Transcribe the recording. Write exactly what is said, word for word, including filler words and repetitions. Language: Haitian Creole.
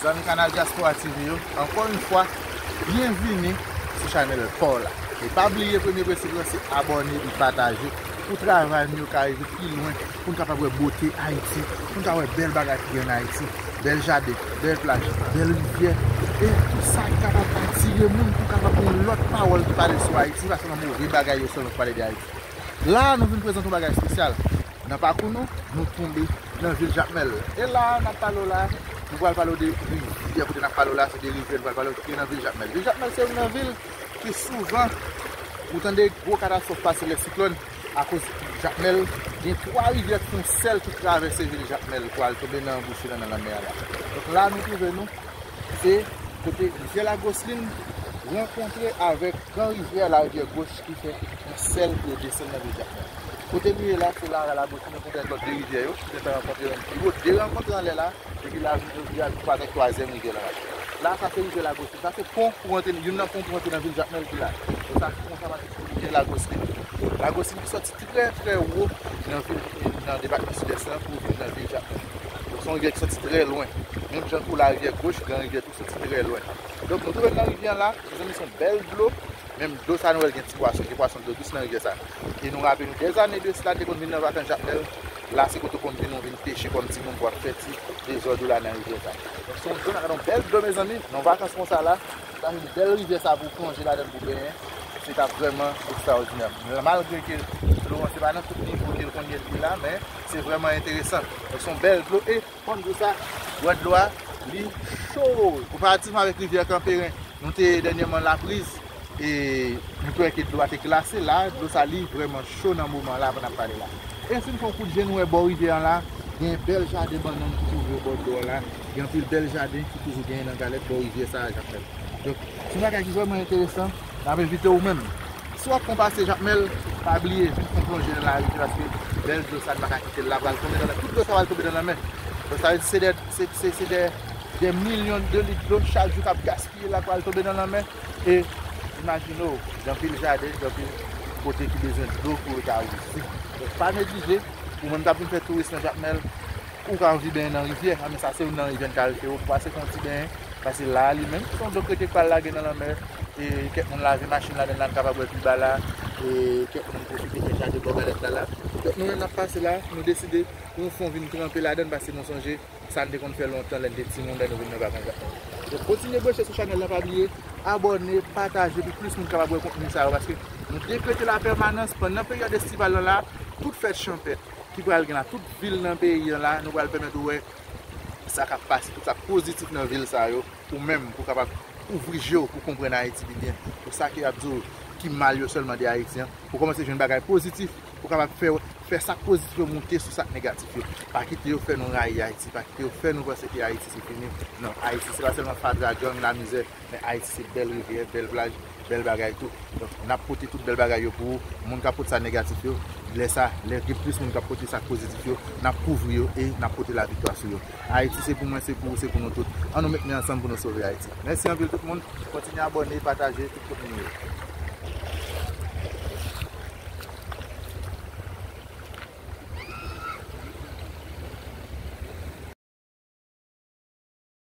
Zanmi kanal Diaspora T V yo, ankò yon fwa, byenvini sou chanèl pa w la. E pa bliye, premye prensip lan se abòne e pataje pou travay nou yo ka rive pi lwen, pou n kapab wè bote Ayiti, pou n ka wè bèl bagay ki gen ann Ayiti, bèl jaden, bèl plaj, bèl rivyè, e tout sa ki kapab atire moun pou kapab gen yon lòt pawòl ki pale sou Ayiti, pa sèlman move bagay yo sèlman ki pale de Ayiti. La a, nou vin prezante yon bagay espesyal. Nan pakou nou, nou tonbe nan vil Jakmèl. E la a, n ap pale w la, nou pral pale w de rivyè. Kote n ap pale w la, se de rivyè nou pral pale w ki gen nan vil Jakmèl. Vil Jakmèl se youn nan vil ki souvan ou tande gwo katastwòf pase lè siklòn, akoz Jakmèl gen twa rivyè ki fè yon sèl ki travèse vil Jakmèl pou al tonbe nan anbouche nan, nan lanmè a la. Donk la nou twouve nou, se kote rivyè Lagoslin rankontre avèk gran rivyè Larivyè Goch ki fè yon sèl pou yo desann nan vil Jakmèl. Kote nou ye la, se la Lagoslin rankontre ak lòt de rivyè yo, ki gentan rankontre menm pi wo, de rankontre anlè la, epi la vin jodi a, li avèk twazyèm rivyè la. La, sa se rivyè Lagoslin. Sa se pon pou rantre, youn nan pon pou rantre nan vil Jakmèl ki la. Donk sa, se konsa m ap eksplike Lagoslin. Lagoslin ki sòti trè, trè wo nan vil, nan depatman Sidès lan pou vin nan vil Jakmèl. Donk se yon rivyè ki sòti trè lwen. Menm jan tou Larivyè Goch, Gran Rivyè tou sòti trè lwen. Donk nou twouve nan rivyè an la, mezanmi, se yon bèl dlo. Menm dlo sa nou wè l gen ti pwason, gen pwason dlo dous nan rivyè sa. E nou raple nou, dèzane de sila, te konn vin nan vakans Jakmèl. La se kote w konn vin, ou vin peche kòm timoun pou w ap fè ti dezòd ou la nan rivyè sa. Donk se yon dlo, n ap gade yon bèl dlo, mezanmi, nan vakans konsa la, sa vin bèl rivyè sa pou w plonje ladan l pou w benyen. Se t ap vrèman ekstraòdinè. Malgre ke dlo an se pa nan tout nivo ke l konn ye la, men se vrèman enteresan. Donk se yon bèl dlo e fò m di w sa, bwè dlo a, li cho. Konparativman avèk rivyè Kanperen, nou te dènyèman Lapriz, e nou te wè ke dlo a te glase la, dlo sa li vrèman cho nan moman la, pandan n ap pale la. E si n fè yon kout je, nou wè bò rivyè an la, gen bèl jaden bannann ki twouve bò dlo an la, gen anpil bèl jaden ki toujou genyen nan Galèt bò rivyè sa a, Jakmèl. Donk, se yon bagay ki vrèman enteresan, n ap envite w menm. Si w ap fè yon pase Jakmèl, pa bliye, vin fè yon plonje nan larivyè, paske bèl dlo sa, n pa ka kite l la, pral tonbe nan lanmè. Tout dlo sa pral tonbe nan lanmè. Donk, sa vle di, se de, se, se, se de, de milyon de lit dlo chak jou k ap gaspiye la, pral tonbe nan lanmè. E imajine w, gen anpil jaden, gen anpil kote ki bezwen dlo pou yo ta wouzi. Donk, pa neglije, ou menm k ap vin fè touris nan Jakmèl, ou ka anvi benyen nan rivyè, a, men sa se youn nan rivyè n ka refere w pou pase fè yon ti benyen, paske la a li menm, se yon dlo k rete k pral lage nan lanmè, e kèk moun lave machin ladan l la, n kapab wè pi ba la, e kèk moun pwofite fè jaden bò Galèt la la. Donk nou menm n ap pase la, nou deside pou yon fon vin tranpe ladan l, paske nou sonje sa n te konn fè lontan lè n te timoun, lè nou vin nan vakans la. Donk kontinye branche sou chanèl la, pa bliye, abòne, pataje pou plis moun kapab wè kontni sa yo, paske nou dekrete lapèmanans pandan peryòd estival lan la, tout fèt chanpèt ki pral gen la, tout vil nan peyi an la, nou pral pèmèt ou wè sa k ap pase, tout sa k pozitif nan vil sa yo, ou menm pou w kapab ouvri je w pou w konprann Ayiti pi byen. Pou sa ke y ap di w ki mal yo sèlman de Ayiti an, pou w kòmanse jwenn bagay pozitif, pou w kapab fè, fè sa k pozitif yo moute sou sa k negatif yo. Pa kite yo fè nou rayi Ayiti, pa kite yo fè nou panse ke Ayiti se fini. Non, Ayiti se pa sèlman fatra, gang, lamizè, men Ayiti se bèl rivyè, bèl plaj, bèl bagay tou. Donk, n ap pote tout bèl bagay yo pou ou. Moun k ap pote sa negatif yo, lè sa, lè gen plis moun k ap pote sa k pozitif yo, n ap kouvri yo e n ap pote laviktwa sou yo. Ayiti se pou mwen, se pou ou, se pou nou tout. An nou met men ansanm pou nou sove Ayiti. Mèsi anpil tout moun. Kontinye abòne, pataje tout kote nou ye.